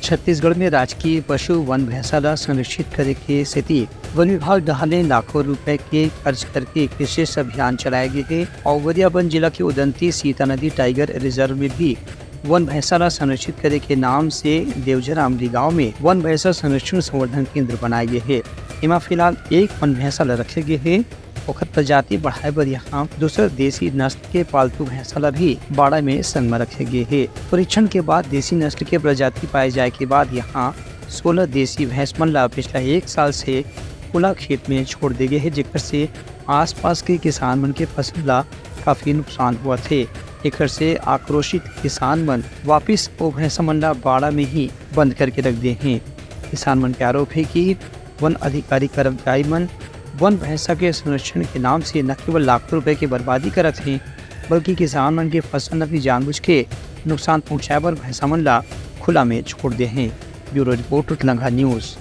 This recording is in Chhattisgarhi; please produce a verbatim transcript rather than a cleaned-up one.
छत्तीसगढ़ में राजकीय पशु वन भैंसा ला संरक्षित करे के सेती वन विभाग डहार ले लाखों रुपए के खर्च करके एक विशेष अभियान चलाए गे हे। अउ गरियाबंद जिला के उदंती सीता नदी टाइगर रिजर्व में भी वन भैंसा ला संरक्षित करे के नाम से देवझर आमली गांव में वन भैंसा संरक्षण संवर्धन केंद्र बनाए गे हे। एमा फिलहाल एक वन भैंसा ला रखे गे हे। ओखर प्रजाति बढ़ाए बर यहाँ दूसर देसी नस्ल के पालतू भैंसा ला भी बाड़ा में संग म रखे गे हे। परीक्षण के बाद देसी नस्ल के प्रजाति पाए जाए के बाद यहाँ सोलह देसी भैंस मन ला पिछला एक साल से खुला खेत में छोड़ दे गे हे, जेकर से आसपास के किसान मन के फसल ला काफी नुकसान हुआ थे। एकर से आक्रोशित किसान मन वापिस ओ भैंसा मन ला बाड़ा में ही बंद करके रख दे हैं। किसान मन के आरोप है कि वन अधिकारी कर्मचारी मन वन भैंसा के संरक्षण के नाम से न केवल लाखों रुपए के बर्बादी करत हैं, बल्कि किसान मन के फसल ला भी जानबूझ के नुकसान पहुंचाए बर भैंसा मन ला खुला में छोड़ दे हैं। Bureau report, Utlangha news.